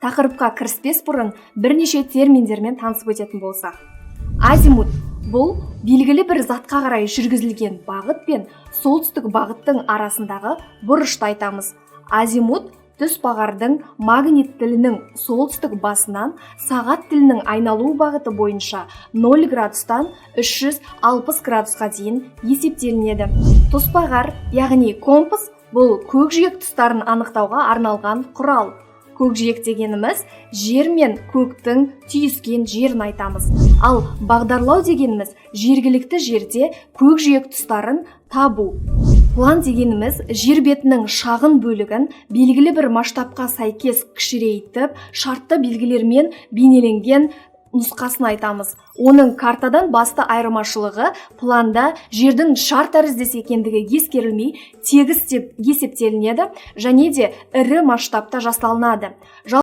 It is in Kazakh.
Тақырыпқа кіріспес бұрын бірнеше терминдермен танысып өтетін болсақ. Азимут – бұл белгілі бір затқа қарай жүргізілген бағыт пен солтүстік бағыттың арасындағы бұрышты айтамыз. Азимут түсбағардың магнит тілінің солтүстік басынан сағат тілінің айналу бағыты бойынша 0 градустан 360 градусқа дейін есептелінеді. Тұсбағар, яғни компас, бұл көкжиек тұстарын анықтауға арналған құрал. Көкжиек дегеніміз жер мен көктің түйіскен жерін айтамыз. Ал бағдарлау дегеніміз – жергілікті жерде көкжиек тұстарын табу. План дегеніміз – жер бетінің шағын бөлігін белгілі бір масштабқа сәйкес кішірейтіп, шартты белгілермен бейнеленген нұсқасын айтамыз. Оның картадан басты айырмашылығы – планда жердің шар тәріздес екендігі ескерілмей, тегіс деп есептелінеді және де ірі масштабта жасалынады.